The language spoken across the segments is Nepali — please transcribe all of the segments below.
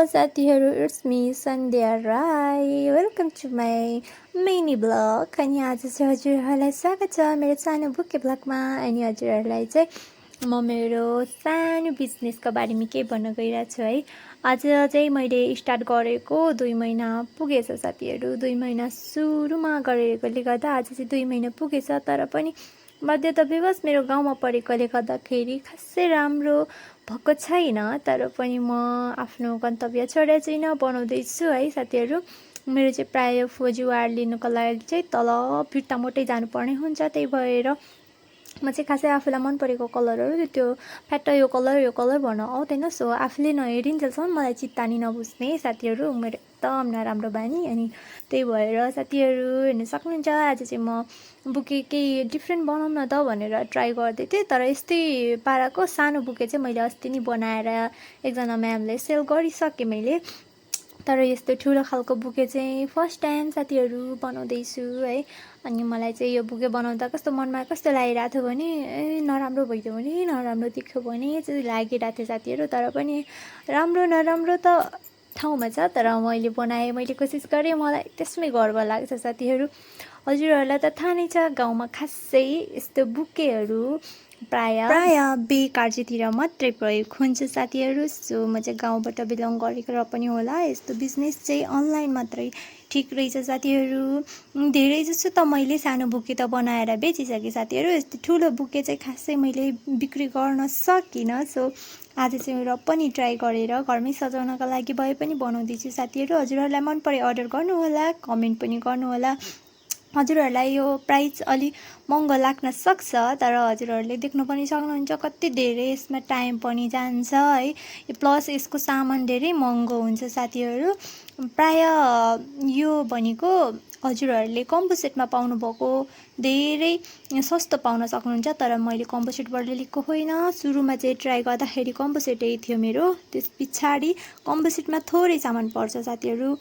साथीहरू, it's me Sandhya Rai. Welcome to my mini blog. अनि आज चाहिँ हजुरहरूलाई स्वागत छ मेरो सानो बुके ब्लगमा। अनि हजुरहरूलाई चाहिँ म मेरो सानो बिजनेसको बारेमा के भन्न गइरहेको छु है। आज चाहिँ मैले स्टार्ट गरेको 2 महिना पुगेछ साथीहरू। 2 महिना सुरुमा गरेकोले गर्दा आज चाहिँ 2 महिना पुगेछ। तर पनि बाध्यताविवश मेरो गाउँमा परेकोले गर्दाखेरि खासै राम्रो भएको छैन। तर पनि म आफ्नो गन्तव्य छोडेर चाहिँ बनाउँदैछु है साथीहरू। मेरो चाहिँ प्रायः फौजीवार लिनुको लागि चाहिँ तल भिट्टामोटै जानुपर्ने हुन्छ। त्यही भएर म चाहिँ खासै आफूलाई मन परेको कलरहरू त्यो फ्याट्ट यो कलर भन्न आउँदैन। सो आफूले नहेरिन्जेलसम्म मलाई चित्ता नि नबुझ्ने साथीहरू मेरो एकदम नराम्रो बानी। अनि त्यही भएर साथीहरू हेर्न सक्नुहुन्छ आज चाहिँ म बुके केही डिफ्रेन्ट बनाउन त भनेर ट्राई गर्दै थिएँ। तर यस्तै पाराको सानो बुके चाहिँ मैले अस्ति नै बनाएर एकजना म्यामले सेल गरिसकेँ मैले। तर यस्तो ठुलो खालको बुके चाहिँ फर्स्ट टाइम साथीहरू बनाउँदैछु है। अनि मलाई चाहिँ यो बुके बनाउँदा कस्तो मनमा कस्तो लागिरहेको थियो भने नराम्रो भइदियो भने नराम्रो देख्यो भने चाहिँ लागिरहेको थियो साथीहरू। तर पनि राम्रो नराम्रो त ठाउँमा छ। तर मैले बनाएँ, मैले कोसिस गरेँ, मलाई त्यसमै गर्व लाग्छ साथीहरू। हजुरहरूलाई त थाहा नै छ गाउँमा खासै यस्तो बुकेहरू प्राय बे कार्यतिर मात्रै प्रयोग हुन्छ साथीहरू। सो म चाहिँ गाउँबाट बिलङ गरेको र पनि होला यस्तो बिजनेस चाहिँ अनलाइन मात्रै ठिक रहेछ साथीहरू। धेरै जसो त मैले सानो बुके त बनाएर बेचिसकेँ साथीहरू। यस्तो ठुलो बुके चाहिँ खासै मैले बिक्री गर्न सकिनँ। सो आज चाहिँ र पनि ट्राई गरेर घरमै सजाउनको लागि भए पनि बनाउँदैछु साथीहरू। हजुरहरूलाई मन परे अर्डर गर्नुहोला, कमेन्ट पनि गर्नुहोला। हजुरहरूलाई यो प्राइस अलि महँगो लाग्न सक्छ। तर हजुरहरूले देख्नु पनि सक्नुहुन्छ कति धेरै यसमा टाइम पनि जान्छ है। प्लस यसको सामान धेरै महँगो हुन्छ साथीहरू। प्राय यो भनेको हजुरहरूले कम्बो सेटमा पाउनुभएको धेरै सस्तो पाउन सक्नुहुन्छ। तर मैले कम्बो सेटबाट लिएको होइन। सुरुमा चाहिँ ट्राई गर्दाखेरि कम्बो सेटै थियो मेरो। त्यस पछाडि कम्बो सेटमा थोरै सामान पर्छ साथीहरू।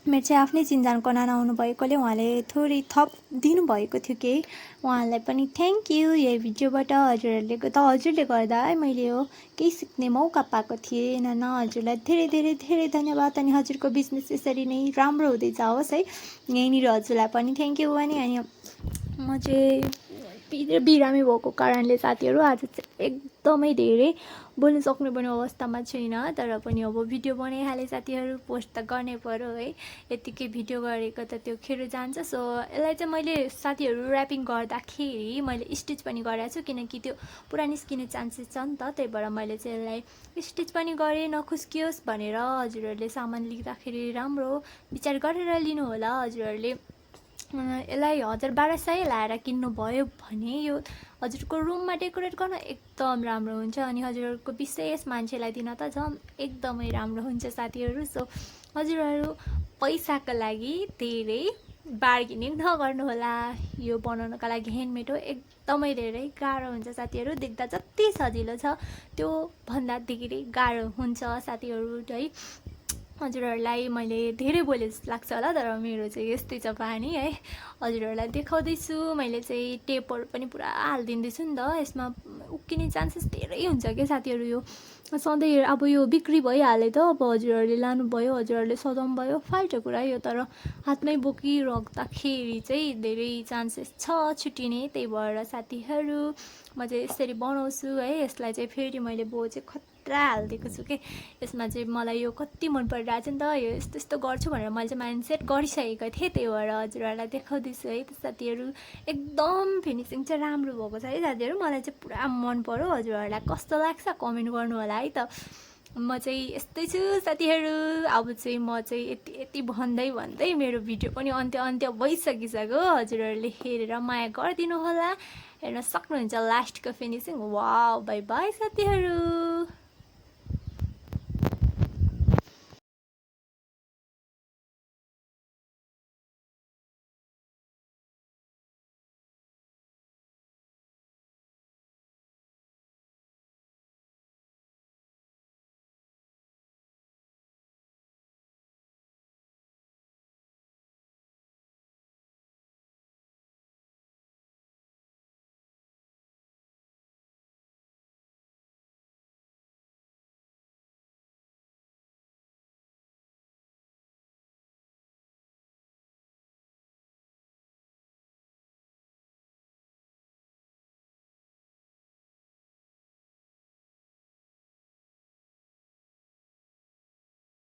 मेरो चाहिँ आफ्नै चिन्जानको नाना आउनुभएकोले उहाँले थोरै थप दिनुभएको थियो केही। उहाँलाई पनि थ्याङ्क यू। यही भिडियोबाट हजुरले गर्दा है मैले यो केही सिक्ने मौका पाएको थिएँ। नाना हजुरलाई धेरै धेरै धेरै धन्यवाद। अनि हजुरको बिजनेस यसरी नै राम्रो हुँदै जाओस् है। यहीँनिर हजुरलाई पनि थ्याङ्क यू भने। अनि म चाहिँ बिरामी भएको कारणले साथीहरू आज चाहिँ एकदमै धेरै बोल्नु सक्ने पनि अवस्थामा छैन। तर पनि अब भिडियो बनाइहालेँ साथीहरू, पोस्ट त गर्नै पर्यो है। यतिकै भिडियो गरेको त त्यो खेर जान्छ। सो यसलाई चाहिँ मैले साथीहरू ऱ्यापिङ गर्दाखेरि मैले स्टिच पनि गरेको छु किनकि त्यो पुरा निस्किने चान्सेस छ नि त। त्यही भएर मैले चाहिँ यसलाई स्टिच पनि गरेँ नखुस्कियोस् भनेर। हजुरहरूले सामान लिँदाखेरि राम्रो विचार गरेर लिनु होला। हजुरहरूले यसलाई 1000-1200 लाएर किन्नुभयो भने यो हजुरको रुममा डेकोरेट गर्न एकदम राम्रो हुन्छ। अनि हजुरहरूको विशेष मान्छेलाई दिन त झन् एकदमै राम्रो हुन्छ साथीहरू। सो हजुरहरू पैसाको लागि धेरै बार्गेनिङ नगर्नुहोला। यो बनाउनको लागि ह्यान्डमेड हो, एकदमै धेरै गाह्रो हुन्छ साथीहरू। देख्दा जति सजिलो छ त्यो भन्दा धेरै गाह्रो हुन्छ साथीहरू है। हजुरहरूलाई मैले धेरै बोले जस्तो लाग्छ होला। तर मेरो चाहिँ यस्तै छ बानी है। हजुरहरूलाई देखाउँदैछु। मैले चाहिँ टेपहरू पनि पुरा हालिदिँदैछु नि त। यसमा उक्किने चान्सेस धेरै हुन्छ क्या साथीहरू। यो सधैँ अब यो बिक्री भइहाल्यो त। अब हजुरहरूले लानुभयो, हजुरहरूले सजाउनु भयो, फाल्टो कुरा यो। तर हातमै बोकिराख्दाखेरि चाहिँ धेरै चान्सेस छ छुट्टिने। त्यही भएर साथीहरू म चाहिँ यसरी बनाउँछु है। यसलाई चाहिँ फेरि मैले चाहिँ खतरा हालिदिएको छु कि यसमा चाहिँ मलाई यो कति मन परिरहेको छ नि त। यो यस्तो यस्तो गर्छु भनेर मैले चाहिँ माइन्ड सेट गरिसकेको थिएँ। त्यही भएर हजुरहरूलाई देखाउँदैछु है। साथीहरू एकदम फिनिसिङ चाहिँ राम्रो भएको छ है साथीहरू। मलाई चाहिँ पुरा मन पर्यो। हजुरहरूलाई कस्तो लाग्छ कमेन्ट गर्नु होला है त। म चाहिँ यस्तै छु साथीहरू। अब चाहिँ म चाहिँ यति भन्दै मेरो भिडियो पनि अन्त्य भइसकिसक्यो। हजुरहरूले हेरेर माया गरिदिनु होला। हेर्न सक्नुहुन्छ लास्टको फिनिसिङ। वाउ, बाई बाई साथीहरू।